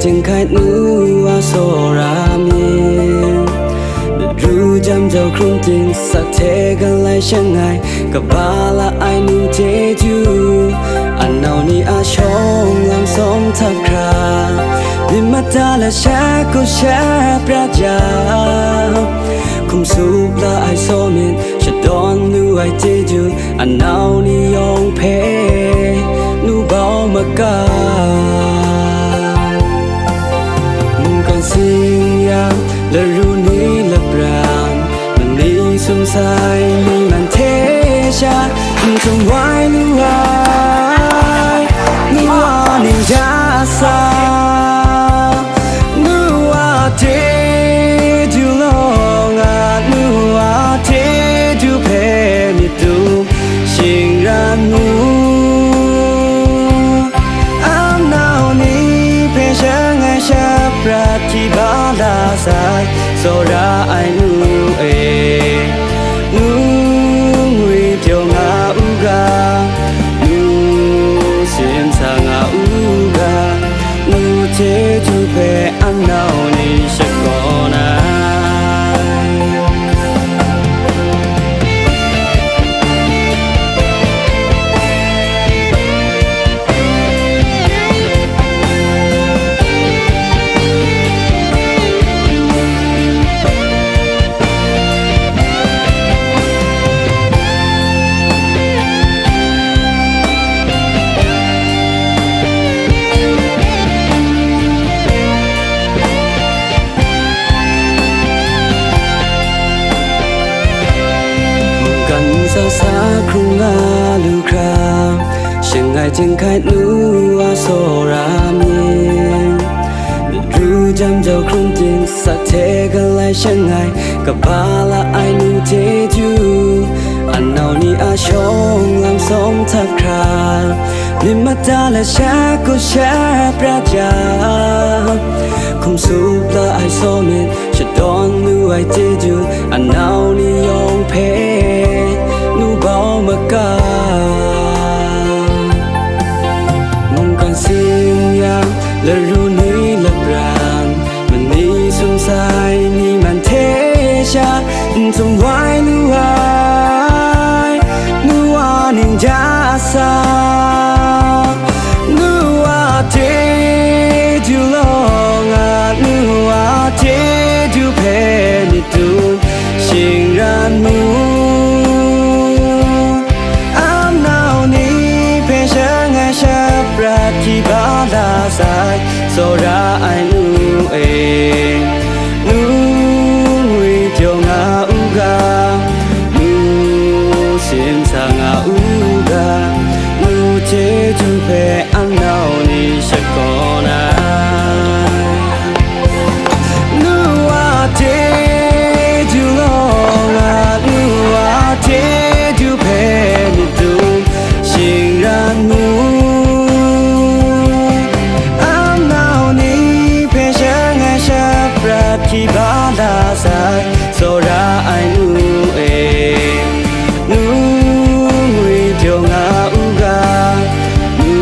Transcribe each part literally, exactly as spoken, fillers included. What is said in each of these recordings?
Jinghkai nu a tsawra myit, ru jam jau hkrum ting sak hte galai shangai, kaba la ai nu chyeju, anau ni a shawng lam sawm htap hkra, myit mata lasha ku sha prat ya, hkum sup la ai saw myit, shadawn lu ai chyeju, anau ni yawng hpe nu bau maga. Mungkan sing yang, laru ni lapran, mani sum sai ni man hte sha, n tum wai lu ai, nu a ning ja sa, nu a chyeju law nga, nu a chyeju hpe myit tum shingran mu. Amnau ni hpe shangai shaprat hti ba la sai, tsawra ai nu e, nu ngwi pyaw nga u ga, nu sin sa nga u ga, nu chyeju hpe amnau ni shakawn ai. Mungkan sa sa hkrung nga lu hkra, shangai jinghkai nu a tsawra myit, ru jam jau hkrung ting sak hte galai shangai, kaba la ai nu chyeju, anau ni a shawng lam sawm htap hkra, myit mata lasha ku sha prat ya, hkum sup la ai saw myit, shadawn lu ai chyeju, anau ni yawng hpe nu bau maga. Mungkan sing yang, laru ni lapran, mani sum sai ni man hte sha, n tum wai lu ai, nu a ning ja sa, nu a chyeju law nga, nu a chyeju hpe myit tum shingran mu. Amnau ni hpe shangai shaprat hti ba la sai, tsawra ai nu e, nu ngwi pyaw nga u ga, nu sin sa nga u ga, nu chyeju hpe amnau ni shakawn ai. Nu a chyeju law nga, nu a chyeju hpe myit tum shingran mu. Amnau ni hpe shangai shaprat hti ba la sai, tsawra ai nu e, nu ngwi pyaw nga u ga, nu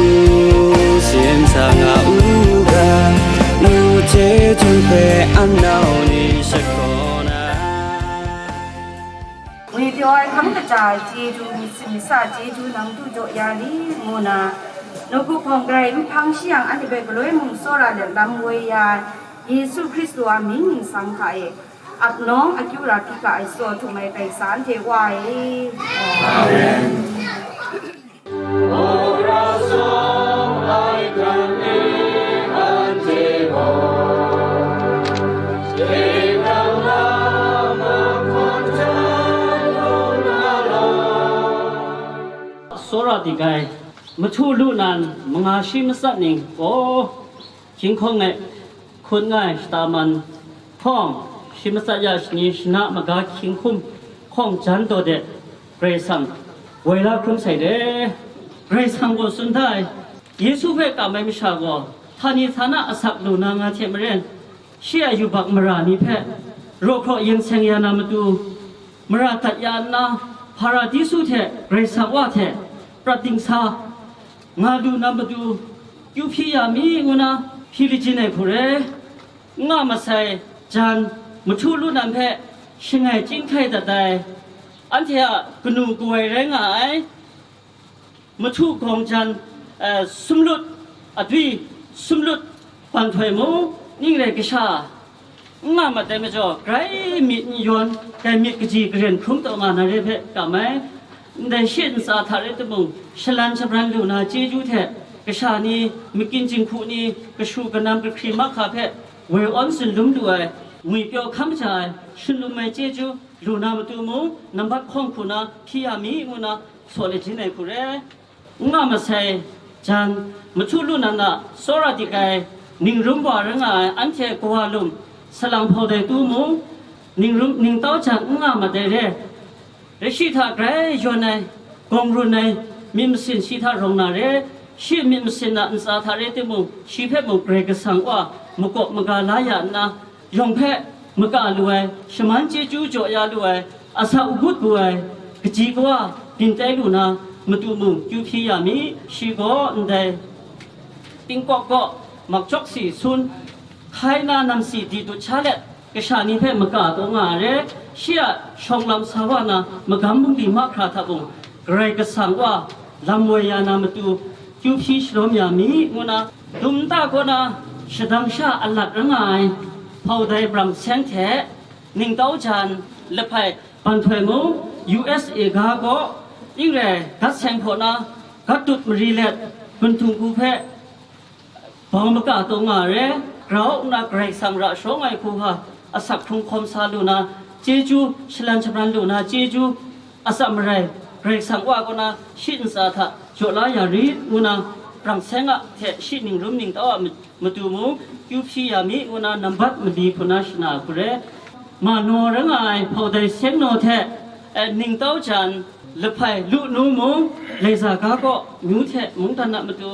sin sa nga u ga, nu chyeju hpe amnau ni shakawn ai. Ngwi pyaw ai hkang kaja ai chyeju, myit sin myit sa chyeju nang du jaw ya li, ngu na, nawku hpawng grai nhpang shi yang, anhte hpe galoi mung tsawra let lam woi ya ai, Yesu Hkristu a mying ningsang hta e, ap nawng akyu ra hpyi ga ai tsaw htum ai Kaisa anhte Wa e. Amen. Tsawra dik ai, mahtu lu nan manga shi matsat ning gaw, hkyinghkawng e hkun nga ai shata man hkawng, shi matsat ya shani shana maga hkying hkum hkawng jan daw de, Karai Kasang woi la hkrum sai de. Karai Kasang gaw tsun da ai, Yesu hpe kam ai masha gaw htani htana asak lu na nga hte maren, shi a yubak mara ni hpe raw hkraw yen seng ya na matu, mara dat ya nna, Hparadisu hte Karai Kasang Wa hte prat dingsa nga lu na matu, kyu hpyi ya mi, ngu na Hti lajin ai hku re, n nga masai jan, mahtu lu nan hpe shangai chyinghkai dat ai, anhte a kanu kawai rai nga ai, mahtu gawng jan, eh, sumlut, adwi sumlut, banhtoi mung, ning rai kasha, n nga mat ai majaw, grai myit n yawn, dai myit kaji karen hkrum taw nga na re hpe kam ai. Ndai shi ntsa hta rai timung, shalan shabran lu na chyeju hte, kasha ni, makyin jinghku ni, kashu kanam kahkri mahka hpe woi awn tsun lum lu ai, ngwi pyaw hkam maja ai, shun lum ai chyeju lu na matu mung, nambat hkawng hku na hpyi ya mi, ngu na saw lajin ai hku re. N nga masai jan, mahtu lu nan a tsawra dik ai, ningrum wa rai nga ai anhte kawa lum, salang hpau dai tu mung, ningrum, ningtau jan n nga mat ai re. Rai shi hta grai yawn ai, gawng run ai, myit masin shi hta rawng na re, shi myit masin a ntsa hta re timung, shi hpe mung Karai Kasang wa makawp maga la ya nna, yawng hpe maka lu ai, shaman chyeju jaw ya lu ai, asak agut gu ai, kaji kawa byin tai lu na matu mung kyu hpyi ya mi, shi gaw ndai tingkawk gaw makjawk si sun, hkai na namsi di dut sha let, kasha ni hpe maka taw nga ai re, shi a shawng lam sa wa na magam bungli mahkra hta mung, Karai Kasang wa lam woi ya na matu, kyu hpyi shalawm ya mi, ngu na, dum nta kaw na shadang sha alat ra nga ai, hpau dai brang seng hte, ningtau jan, lahpai, banhtoi mung, U S A ga gaw, ning rai, gat seng hpaw na, gat dut mari let, gun htung hku hpe, bau maka taw nga ai re, grau nna Karai Kasang ra sharawng ai hku hpa, asak hkrung hkawm sa lu na, chyeju, shalan shabran lu na, chyeju, atsam marai, Karai Kasang wa kaw na, shi ntsa hta jaw la ya rit, ngu na, brang seng a hte shi ningrum ningtau a ma-, matu mung, kyu hpyi ya mi, ngu na, nambat mali hku na shana ai hku re, ma naw ra nga ai hpau dai seng naw hte, eh, ningtau jan, lahpai lu nu mung, laiza ga kaw, nyu hte mungdan a matu,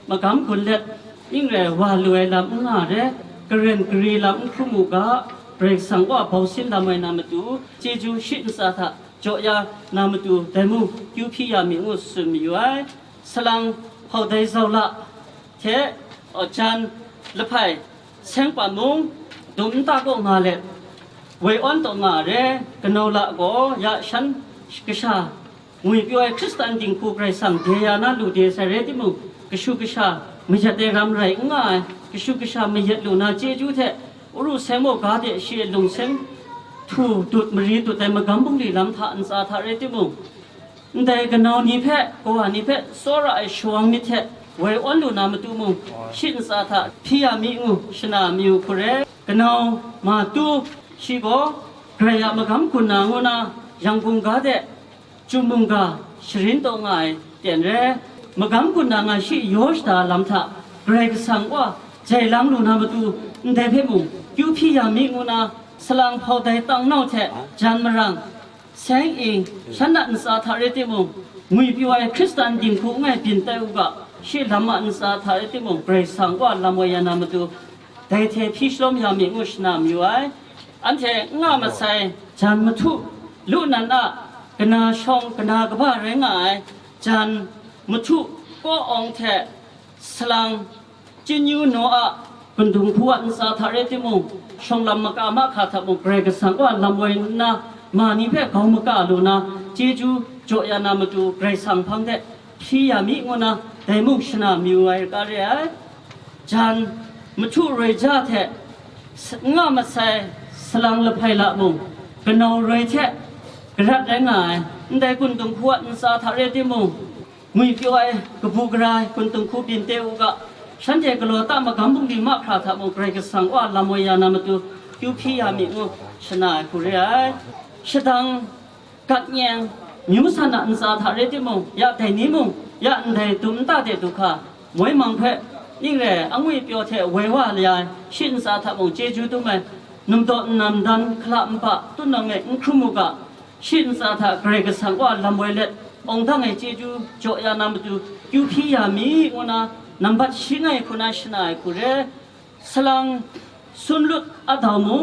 magam gun let, ning rai wa lu ai lam n nga re, karen kari lam n hkrum u ga, Karai Kasang wa bau sin lam ai na matu, chyeju shi ntsa hta jaw ya na matu, dai mung kyu hpyi ya mi ngu tsun mayu ai. Salang hpau dai zau la hte, jan lahpai seng pa mung, dum nta kaw nga let, woi awn taw nga re, kanau la gaw ya shan kasha, ngwi pyaw ai Hkristan dinghku Karai Kasang de ya na lu de sai rai timung, kashu kasha mayat ai ram rai n nga ai, kashu kasha mayat lu na chyeju hte, Uru seng maw ga de shi lung seng htu dut mari dut ai magam bungli lam hta ntsa hta rai timung, ndai kanau ni hpe, kawa ni hpe tsawra ai shawang myit hte woi awn lu na matu mung, shi ntsa hta hpyi ya mi ngu shana mayu hku re. Kanau ma tu shi gaw, Karai a magam gun na ngu na, Yangon ga de, Chyum mungga sharin taw nga ai ten re, magam gun na nga shi yaw shada lam hta, Karai Kasang wa jai lang lu na matu, ndai hpe mung kyu hpyi ya mi ngu na, salang hpau dai tang nau hte jan marang, seng ing, shan a ntsa hta rai timung, ngwi pyaw ai Hkristan dinghku ngai byin tai u ga, shi lam a ntsa hta rai timung, Karai Kasang wa lam woi ya na matu, dai hte hpyi shalawm ya mi ngu shana mayu ai. Anhte n nga masai jan mahtu lu nan a kana shawng kana kaba rai nga ai jan mahtu kaw awng hte salang chyeju naw a gundung hku a ntsa hta rai timung, shawng lam maka mahka hta mung, Karai Kasang wa lam woi nna, ma ni hpe grau maka lu na, chyeju jaw ya na matu, Karai Kasang hpang de hpyi ya mi ngu na, dai mung shana mayu ai ga re ai. Jan mahtu roi ja hte, s-, n nga masai salang lahpai la mung, kanau roi hte garat rai nga ai, ndai gundung hku a ntsa hta rai timung, ngwi pyaw ai, kabu gara ai gundung hku byin te u ga, shanhte galaw ta magam bungli mahkra hta mung, Karai Kasang wa lam woi ya na matu, kyu hpyi ya mi ngu shana ai hku re ai. Shadang gat nyeng, myu san a ntsa hta rai timung, ya dai ni mung, ya ndai dum nta de du hka, moi mang hpe, ning rai, angwi pyaw hte woi wa la ai, shi ntsa hta mung chyeju dum ai, numdaw nnam dan, hkala npa, tutnawng e n hkrum u ga, shi ntsa hta Karai Kasang wa lam woi let, awng dang ai chyeju jaw ya na matu, kyu hpyi ya mi, ngu na, nambat shi ngai hku na shana ai hku re, salang sumlut a dau mu,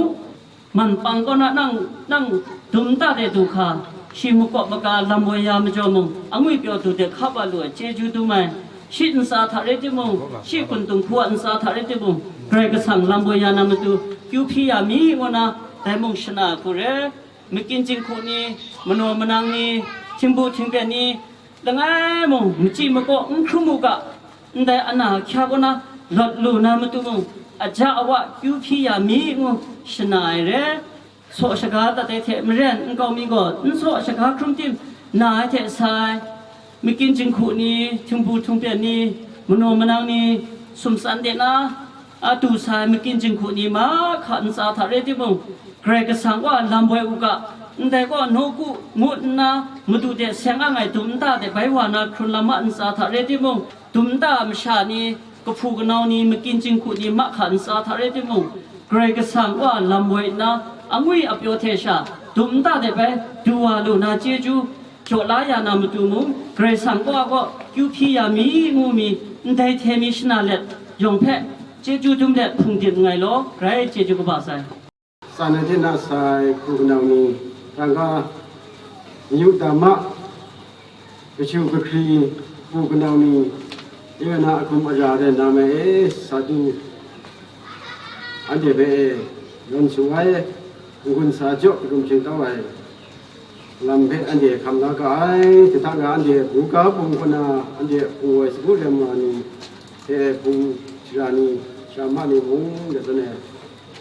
man pang kaw na nang, nang dum nta de du hka, shi makawp maga lam woi ya majaw mung, angwi pyaw du de hkap wa lu ai chyeju dum ai, shi ntsa hta rai timung, shi gundung hku a ntsa hta rai timung, Karai Kasang lam boi ya na matu kyu hpyi ya mi ngu na, dai mung shana hku re, makyin jinghku ni, manaw manang ni, htingbu htingpyen ni, langai mung machyi makaw n hkrum u ga, ndai ana ahkya kaw na lawt lu na matu mung, aja awa kyu hpyi ya mi ngu shana ai re. Saw shaga dat ai hte maren nkau mi gaw n saw shaga hkrum tim na ai hte sai, makyin jinghku ni, htingbu htingpyen ni, manaw manang ni, sumsan de na, a du sai makyin jinghku ni mahka ntsa hta re timung, Karai Kasang wa lam boi u ga, ndai gaw nawku ngut nna madu de seng ang ai dum nta de bai wa na hkrun lam ma ntsa hta re timung, dum nta masha ni, kahpu kanau ni, makyin jinghku ni mahka ntsa hta re timung, Karai Kasang wa lam boi nna, angwi apyaw hte sha, dum nta de bai du wa lu na chyeju jaw la ya na matu mung, Karai Kasang wa gaw kyu hpyi ya mi ngu mi, ndai hte mi shana let, yawng hpe chyeju dum let hpung dip nngai law, grai chyeju kaba sai. Tsan ai hte na sai hku kanau ni, rangga, yu dama, kashu kahkri hku kanau ni, ya na ahkum ara rai na mai e, sa du, anhte hpe e, yawn shu ai, n-gun sa jaw hkrum htingtau ai lam hpe anhte hkam la ga ai. Hte hta nga anhte buga bung kaw na, anhte hpung woi sagu rem wa ni, hte hpung shara ni, shara ma ni mung, de zawn e,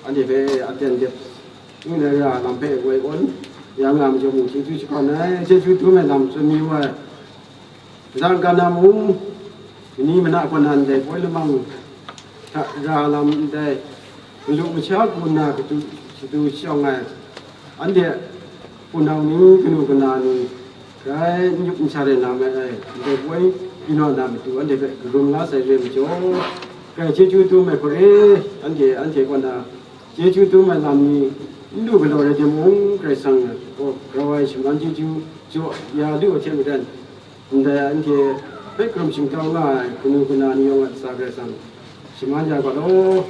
anhte hpe aten dep, ngu na ra lam hpe woi awn ya nga majaw mung, chyeju shakawn ai, chyeju dum ai lam tsun mi wa ai. Shadang kana mung, mani mana kaw na ndai poi lamang hta ra lam ndai, malu masha hku na katu shadu shawng ai, anhte hpunau ni, kanu kana ni, grai n yup n sha rai na mai ai, ndai poi pyi naw na matu anhte hpe karum la sai re majaw, grai chyeju dum ai hku re, anhte, anhte kaw na chyeju dum ai lam ni n lu galaw rai timung, Karai Kasang gaw grau ai shaman chyeju jaw ya lu ai hte maren, ndai anhte hpe hkrum shingtau nga ai kanu kana ni yawng a ntsa Karai Kasang shaman ya ga law.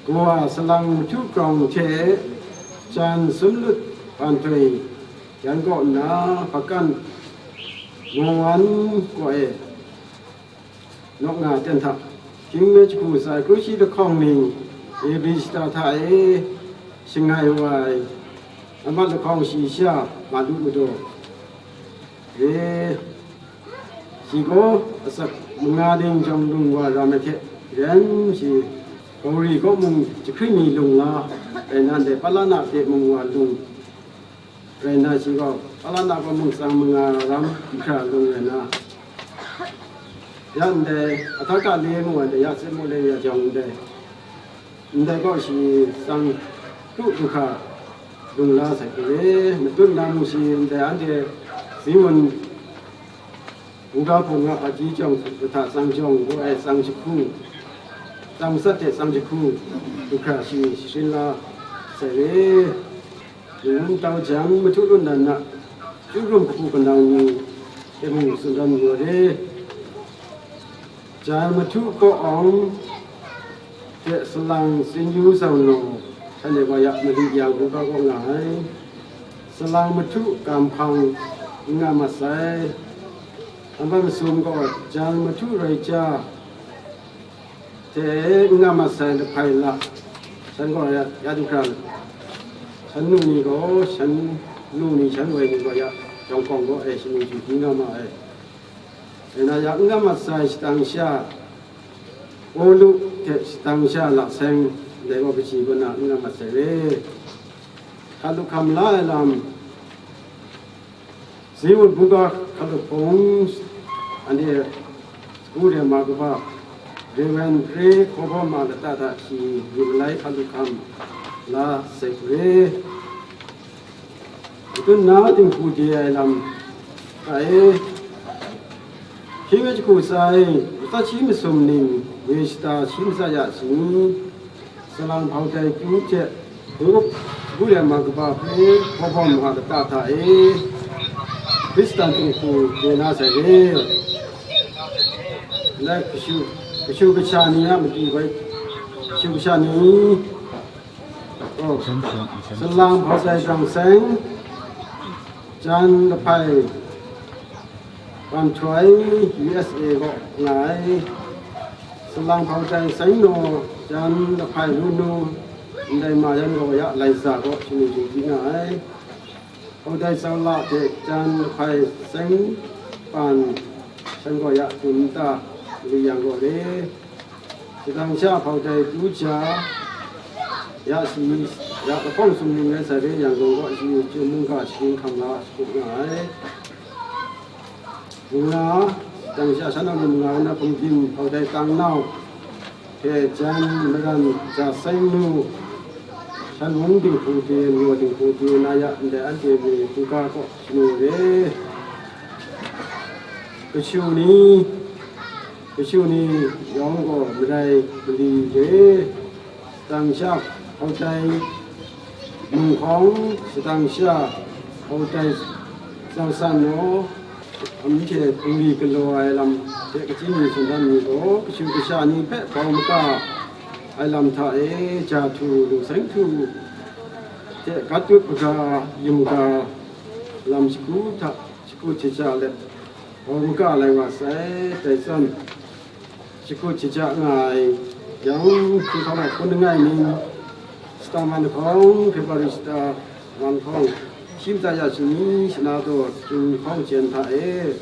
Kawa salang mahtu krawng hte jan sumlut hpan htoi yan kaw nna, hpakan mawan kaw e, nawk nga ten hta, hkying mi jahku sai kru shi lahkawng ning, Ebri shata hta e shangai wa ai, amat lahkawng shi sha, malu madaw re, shi gaw asak manga ning jawng lung wa ram ai hte ren shi, Gauri kaw mung jahkring mi lung la, rai nan dai Palana hte mung wa lung, rai na shi gaw, Palana kaw mung tsang manga ram hkra lung rai na, ya ndai, Ahtaka le mu ai dai, ya Simo le ya jawng ndai, ndai kaw shi tsang kru du hkra lung la sai hku re, matut na mu shi ndai anhte Zimun Buga hpung a hpaji jawng hta tsang jawng ngu ai tsang jahku, tsang matsat hte tsang jahku du hkra shi sharin la sai re. Ngun tau jang, mahtu lun nan na, chyu rum hku kanau ni hte mung tsun dan yu ai re. Jan mahtu kaw awng hte salang tsin yu zawn law, shanhte gaw ya mali yang hkungga kaw nga ai. Salang mahtu kamhpang n nga mat sai. Anhpan masum gaw jan mahtu rai ja hte n nga mat sai, lahpai la, shan gaw ya, ya du hkra, shan nu ni gaw, shan nu ni, shan woi ni gaw ya, jawng hkawng gaw e, shanung shanghkyi nga ma ai. Rai na, ya n nga mat sai, shadang sha, Pawlu hte shadang sha laseng, dai gaw kaji kaw na n nga mat sai re. Hkalup hkam la ai lam, Ziwut buga hkalup hpung, anhte sagu rem ma kaba, Reverend Hkre Hkawbawm a lata hta shi myit malai hkalup hkam la sai hku re. Matut na dinghku de ai lam hta e, hkying mi jahku sai, matsat shi masum ning, woi shata shi matsat ya shi ni, salang hpau tai kyu hte, Dawut sagu rem ma kaba hpe Hkawbawm a lata hta e, Hkristan dinghku de na sai re. Lai kashu, kashu kasha ni a matu bai, kashu kasha ni, oh, salang hpau tai jang seng, jan lahpai, Ban Htoi, U S A kaw nga ai, salang hpau tai seng naw, Jan lahpai ru nu, ndai ma yan gaw ya lai za gaw shanu jingdi nga ai. Hkau dai tsau la hte jan lahpai seng pan shan gaw ya tun nta li yang gaw re. Shadang sha hkau dai tu ja ya si, ya lahkawng sumning rai sa re yang gaw gaw shi chyum mungga shagying hkam la shakut nga ai. Manga, shadang sha shan nau ni manga na hpung byin hkau dai tang nau hte jan maran ja sai nu, shan mung dinghku de, maw dinghku de, na ya ndai anhte mung hkungga kaw shanu re. Kashu ni, kashu ni yawng gaw marai mali re. Shadang sha hkau dai nunghkawng, shadang sha hkau dai zau san naw, anhte hpungli galaw ai lam hte kachyi mi sumdan mi gaw, kashu kasha ni hpe bau maka ai lam hta e, ja htu, lungseng htu hte gat dut maga, yum ga lam shagu hta shakut shaja let, bau maka lai wa sai, dai zawn, shakut shaja nga ai yang, hpung hkau hpun langai ning, shata man hkawng, February shata man hkawng, shi mata ya shani shana taw, chyum hkawng jen hta e,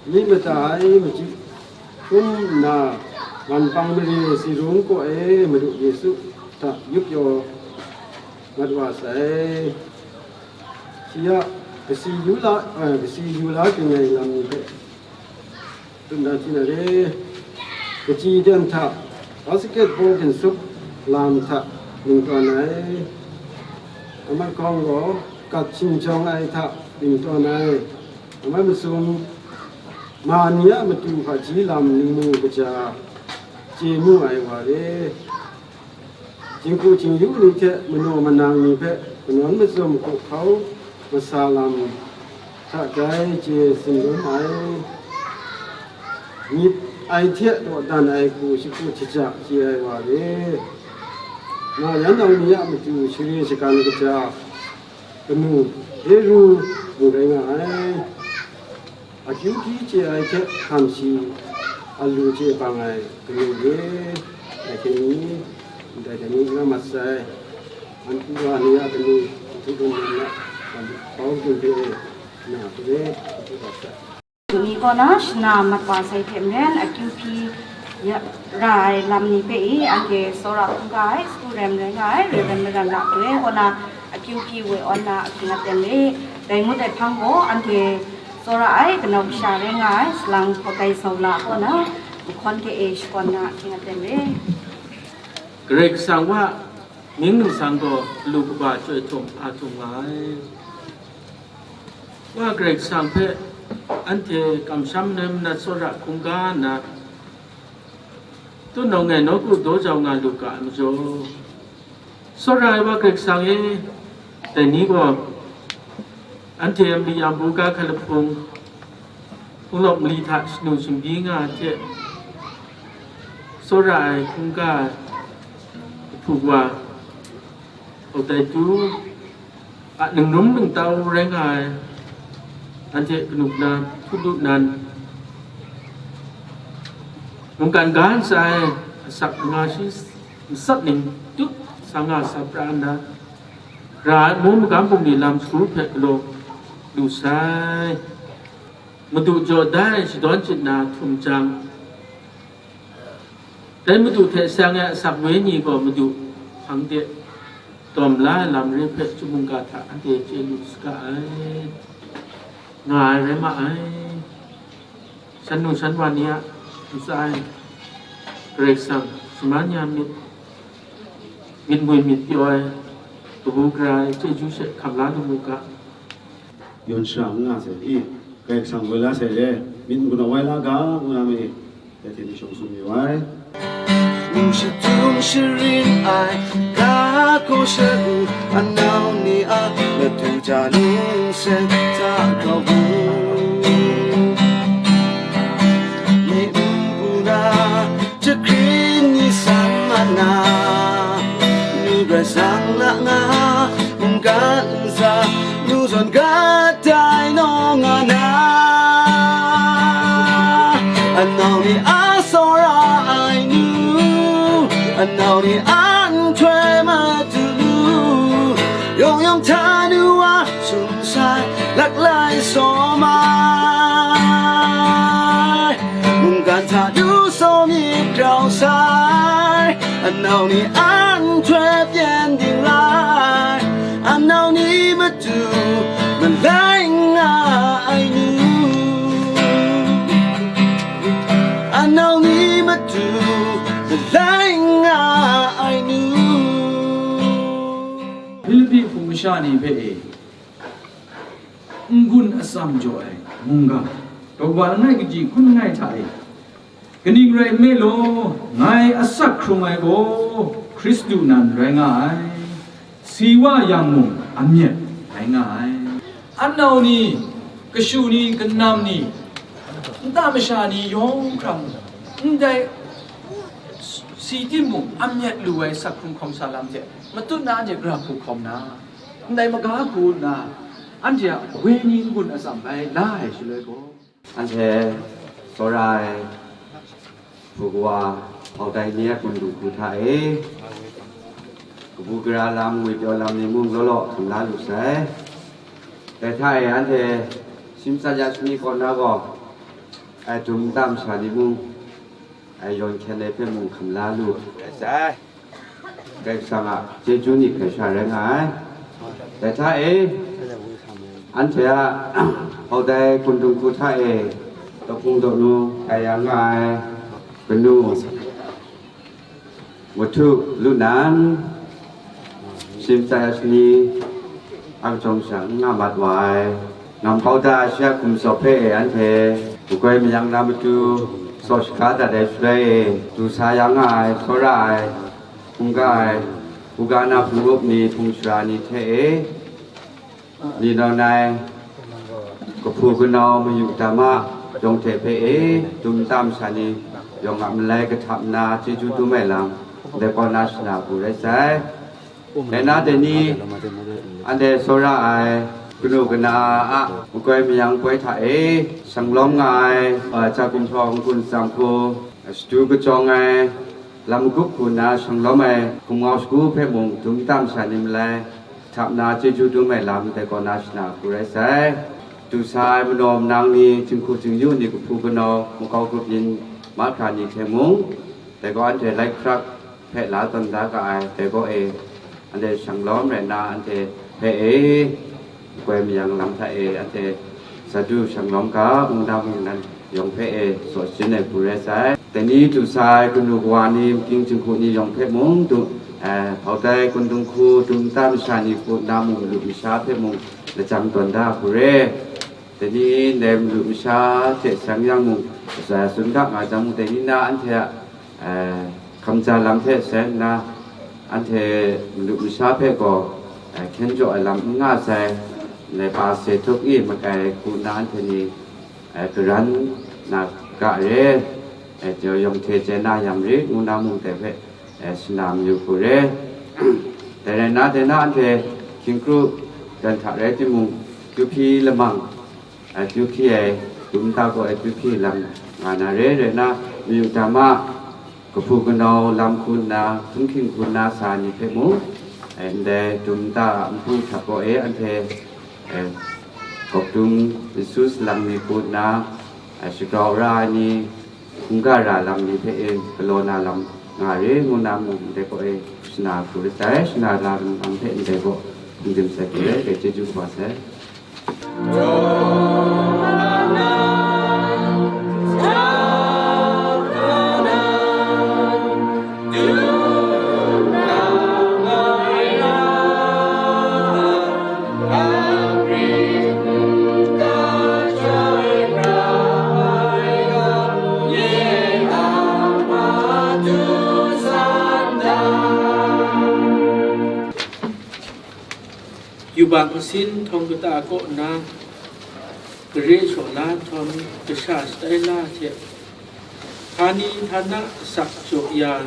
myit mada ai machyi hkrum nna, man pang mare si rung kaw e, Madu Yesu hta yup yaw mat wa sai. Shi ya kasi yu la, eh, kasi yu la ging ai lam ni hpe tsun dan hti na re. Kachyi dan hta, basketball ginsup lam hta ningtawn ai, amat hkawng gaw gat shingjawng ai hta ningtawn ai, amat masum ma ni a matu hpaji lam ningmu kaja chye mu ai wa re. Jinghku jingyu ni hte manaw manang ni hpe manawn mazum hkuhkau masa lam hta grai chye tsun lum ai, myit ai hte dawdan ai hku shakut shaja chye ai wa re. Ma yan nau ni a matu share shagan kaja kanu Heru mung rai nga ai. Akyu hpyi chye ai hte hkam shi alu chye bang ai kanu re, dai hte ni, dai hte ni nga mat sai. Anhte wa ni a kanu, nhtu dum na, bau dum hpe na hpe, nhtu dat sai. Ni kaw na shana mat wa sai hte maren, akyu hpyi ya, ra ai lam ni hpe i, anhte tsawra hkungga ai, sagu rem rai nga ai, Rev. Maran Ra Pru e kaw na, akyu hpyi woi awn na ahkying aten re. Dai ngut ai hpang gaw, anhte tsawra ai, kanau kasha rai nga ai, salang hkawtai Zaula kaw na, mahkawn hte e shakawn na ahkying aten re. Karai Kasang wa, mying ningsang gaw, galu kaba chyoi htum a htum nga ai. Wa Karai Kasang hpe anhte kamsham nem na tsawra hkungga nna, tunau ngai nawku daw jau nga lu ga ai majaw, tsawra ai Wa Karai Kasang e, dai ni gaw anhte a mali a buga hkalahpung, hpunglawk mali hta shanu shingbyi nga ai hte, tsawra ai hkungga kahpu wa, hkawtai tu, a ningrum ningtau rai nga ai, anhte kanu kana htu lu nan, mungkan ga ntsa ai asak manga shi matsat ning tup sa nga sa pra nna, ra ai amu magam bungli lam shagu hpe galaw lu sai. Madu jaw dai shadawn chyit na htum jang, dai Madu hte seng ai asak wenyi gaw Madu hpang de dawm la ai lam re hpe chyum mungga hta anhte chye lu saga ai, nga ai rai ma ai. Shan nu shan wa ni a ntsa e Karai Kasang shaman ya myit, myit mwi myit pyaw ai, kabu gara ai chyeju she hkam la lu mu ga. Yawn shara n nga sai i, Karai Kasang woi la sai re, myit n galaw wai la ga, ngu na ma e, dai hte myi shawng tsun mayu ai. N shadum sharin ai, ga hkaw sha u, anau ni a matu ja lung seng hta grau bu. Myit n pu na, jahkring ni san mat na, nu rai sang la nga, mungkan ntsa, nu zawn gat dai nawng nga na. Anau ni a tsawra ai nu, Anau ni an htoi matu lu, yawng yawng hta nu wa sum sai, laklai sawm ai, mungkan hta nu sawm myit grau sai, anau ni an htoi pyen ding rai, anau ni matu malai nga ai nu. Anau ni matu malai nga ai nu. Hpilipi hpung masha ni hpe e, n-gun atsam jaw ai mungga, daw wa langai kaji hkun langai hta e, kaning rai nme law, ngai asak hkrung ai gaw Hkristu nan rai nga ai. Si wa yang mung, amyat rai nga ai. Anau ni, kashu ni, kanam ni, nta masha ni yawng hkram, ndai si timung, amyat lu ai sak hkrung hkawm sa lam hte matut na anhte gara hku hkawm na, ndai maga hku nna, anhte a wenyi n-gun atsam bai la ai shaloi gaw, anhte tsawra ai hpu kawa, hpau tai ni a hkundung hku hta e, kabu gara lam, ngwipyaw lam ni mung law law hkam la lu sai. Dai hta e anhte Shim Tsa Ya Shani kaw na gaw, ai dum nta masha ni mung, ai yawn hkyen ai hpe mung hkam la lu ai sai. Karai Kasang a chyeju ni hkrai sha rai nga ai. Dai hta e, anhte a hpau tai hkundung hku hta e, dawhpung dawhnu tai ya nga ai kanu Wahtu Lu Nan, Shim Tsa Ya Shani a kachyawng sha n nga mat wa ai, Ngamhpau da Asha Hkum Tsawp hpe e anhte makoi mayang na matu saw shaga dat ai shaloi e, du sa ya nga ai, tsawra ai, hkungga ai, hkungga na hpung rup ni, hpung shara ni hte e, ni nawn ai, kahpu kanau mayu dama yawng hte hpe e, dum nta masha ni yawng a malai kahtap nna chyeju dum ai lam, ndai kaw na shana hku rai sai. Dai na dai ni, anhte tsawra ai, kanu kana a makoi mayang poi hta e, shanglawm nga ai, a, Cha Gumhpraw N-gun Tsam Hku, a, shadu kajawng ai, lam magup hku nna shanglawm ai, hkum ngau shagu hpe mung dum nta masha ni malai, htap nna chyeju dum ai lam, dai kaw na shana hku rai sai. Du sa ai manaw manang ni, jinghku jingyu ni, kahpu kanau, makau grup yin mahkra ni hte mung, dai gaw anhte lai hkrak hpe la tawn da ga ai, dai gaw e, anhte shanglawm rai nna, anhte hpe e, makoi mayang lam hta e, anhte sa du shanglawm ga, mungdan mungdan yawng hpe e, saw shasin ai hku rai sai. Dai ni du sa ai kanu kawa ni, makying jinghku ni yawng hpe mung, du, eh, hpau tai hkundung hku, dum nta masha ni hku nna mung, malu masha hpe mung, lajang tawn da hku re. Dai ni ndai malu masha hte seng yang mung, aza tsun ga nga jang mung, dai ni na anhte a, eh, hkamja lam hte seng nna, anhte malu masha hpe gaw, eh, hkyen jaw ai lam n nga sai, ndai pa se htuk i makai hku nna anhte ni, eh, karan na ga re, eh, yawng hte chye na yang rit ngu na mung dai hpe, eh, shana mayu hku re. Dai rai nna, dai na anhte hkying kru dan hta rai timung, kyu hpyi lamang, eh, kyu hpyi ai, dum nta gaw ai kyu hpyi lam nga na re, rai nna, mayu dama, kahpu kanau lam hku nna, htunghking hku nna sa ni hpe mung, eh, ndai dum nta a nhpu hta gaw e, anhte, eh, gawp dung, nsu salang ni hku nna, eh, shagrau ra ai ni, hkungga ra lam ni hpe e, galaw na lam nga re, ngu na mung ndai gaw e, shana hku rai sai, shana lam hpe ndai gaw hpung dim sai hku rai, dai chyeju kaba sai. Yubak nsin htawng kata kaw nna, gare shaw la nhtawm, kasha shatai la hte, htani htana asak jaw ya,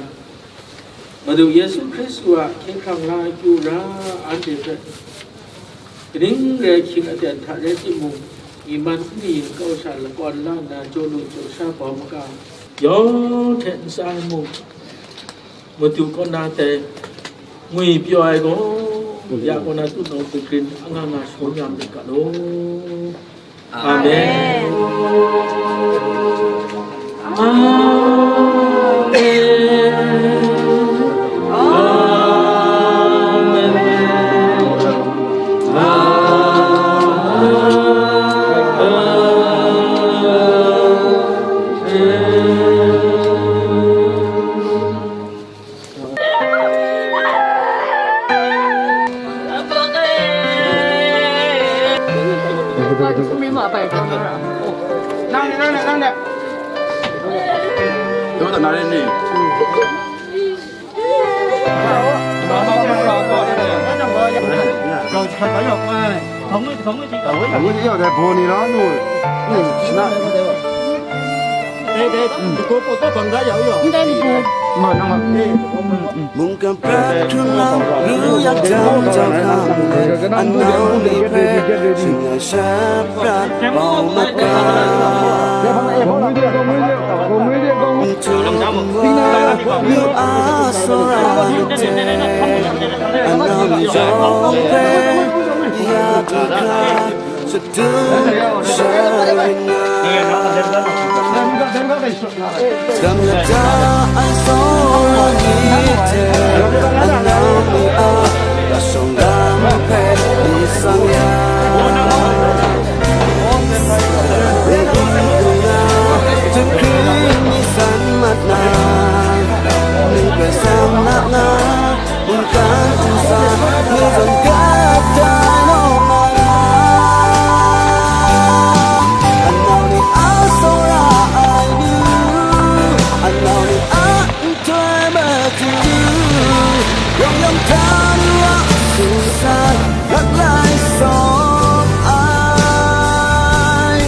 Madu Yesu Hkristu a hkye hkrang la ai kyu ra anhte hpe, kaning rai hkying aten hta rai timung, myi man n ni kau sha lakawn la nna jaw lu jaw sha bau maga, yawng hte ntsa ai mung, Madu kaw na dai ngwi pyaw ai gaw, ya kaw na tutnawng dingrin anga nga shagun ya myit ga law. Amen. Amen. Amen. Amen. Mungkan prat hkrung lam, ru yak jam jam hkam, anau ni hpe, shing na sha prat bau mat ga. Tum wa yu a sara te, anau ni jawng hpe, ya du hkra, shadum sharin na. Dam lata ai tsawra ni hte, anau ni a, kashawng dang hpe ni sang ya. Rai nna, jahkring ni san mat na, ni hpe sang na nga, mungkan hpung sa, ni zawn gat ai naw nga ra. Anau ni a tsawra ai nu, anau ni a nhtoi matu, yawng yawng hta nu a sumsat mat lai sawm ai.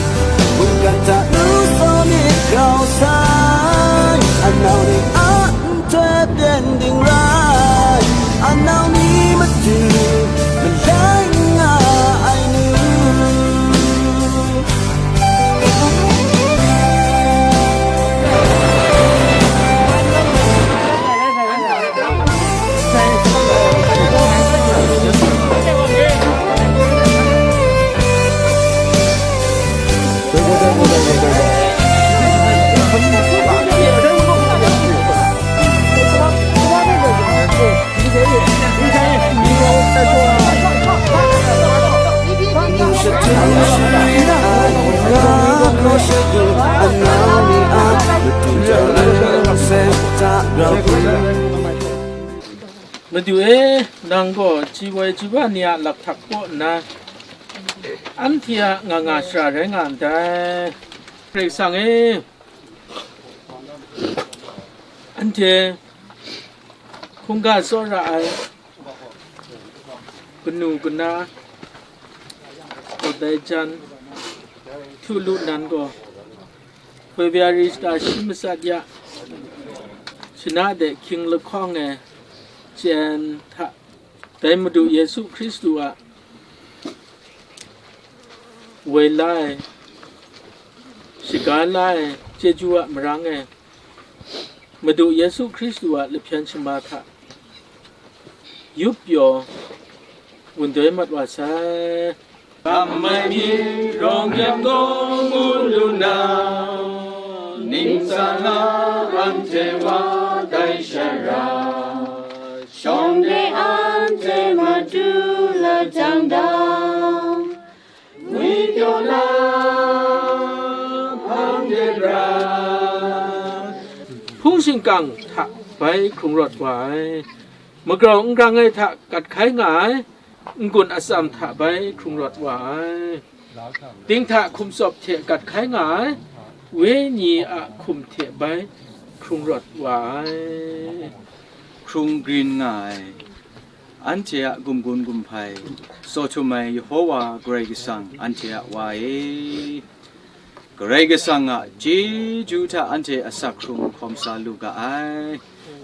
Mungkan hta nu saw myit grau sai, anau ni a nhtoi byen ding rai, anau ni matu malai nga ai nu. Madu e, nang gaw ji woi ji wa ni a lakhtak kaw nna, anhte a nga nga shara rai nga ndai. Karai Kasang e, anhte hkungga tsawra ai kanu kana, kawdai jan, htu lu nan gaw, February shata shi matsat ya, shana de hkying lahkawng e, chyen hta, dai Madu Yesu Hkristu a woi la ai, shaga la ai chyeju a marang e, Madu Yesu Hkristu a lahpyan shama hta yup pyaw wun doi mat wa sai. Kam ai mi rawng yang gaw mu lu na, ning tsang a anhte wa dai shara. Shawng de anhte matu la jang dang, ngwi pyaw na hpang de bra. Hpung shingkang hta bai hkrung rawt wa ai, magrau n grang ai hta kat hkai nga ai, n-gun atsam hta bai hkrung rawt wa ai. Dinghta hkum tsawp hte gat hkai nga ai, wenyi a hkum hte bai hkrung rawt wa ai. Hkrung grin nga ai, anhte a gumgun gumhpai, tsaw htum ai Yehova Karai Kasang anhte a Wa e, Karai Kasang a chyeju hta anhte asak hkrung hkawm sa lu ga ai.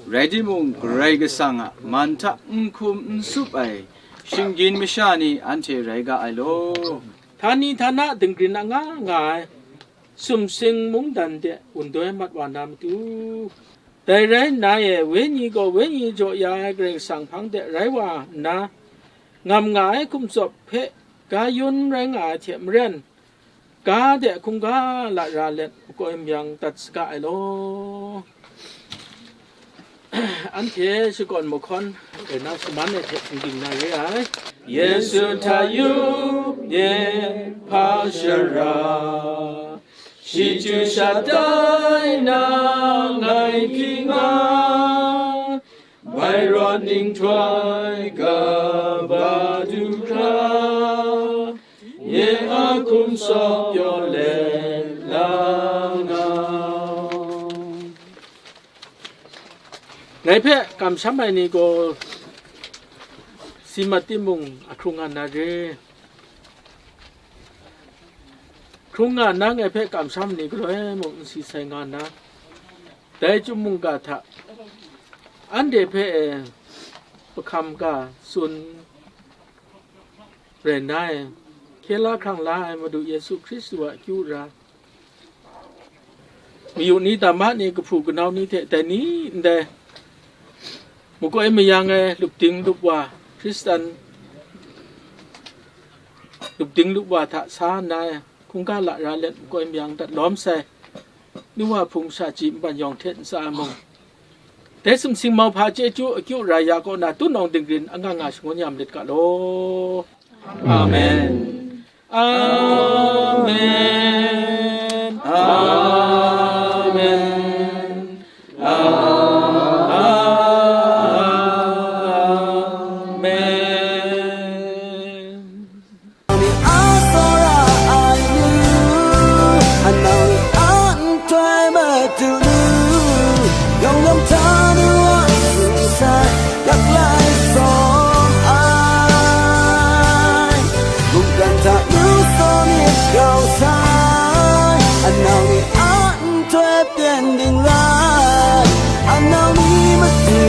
Rai timung, Karai Kasang a man hta n hkum n tsup ai shinggyim masha ni anhte rai ga ai law. Htani htana dinggrin anga nga ai sumsing mungdan de wun doi mat wa na matu, Dai rai nna e, wenyi gaw wenyi jaw ya ai Karai Kasang hpang de rai wa nna, ngam nga ai hkum tsawp hpe ga yun rai nga ai hte maren, ga de hkungga lara let makoi mayang dat saga ai law. Anhte shakawn mahkawn rai na shaman ai hte hpungdim na re ai. Yesu hta yu, nye hpa shara, shi chyu shatai na ngai hpyi nga, bai rawt ninghtoi kaba du hkra, nye a hkum tsawp pyaw let la nga. Ngai hpe kamsham ai ni gaw si mat timung, ahkrung nga na re. Hkrung nga na ngai hpe kamsham ni galoi mung n si sai nga na, dai chyum mungga hta anhte hpe e pahkam ga tsun rai nna, hkye la hkrang la ai Madu Yesu Hkristu a akyu ra, mayu ni, dama ni, kahpu kanau ni hte dai ni ndai makoi mayang ai lup ding lup wa, Hkristan lup ding lup wa hta sa nna, hkungga lara let makoi mayang dat lawm sai, nu wa hpung sha ji nban yawng hte ntsa ai mung, dai sumsing mauhpa chyeju akyu rai ya kaw na, tunawng dingrin anga nga shangun ya malit ga law. Amen. Amen. Amen. Amen. Ni a tsawra ai nu, anau ni a nhtoi matu nu, yawng yawng hta nu a sung sai, yak lai tsawm ai. Mungkan hta nu tsaw myit grau sai, anau ni a nhtoi pyen ding rai, anau ni matu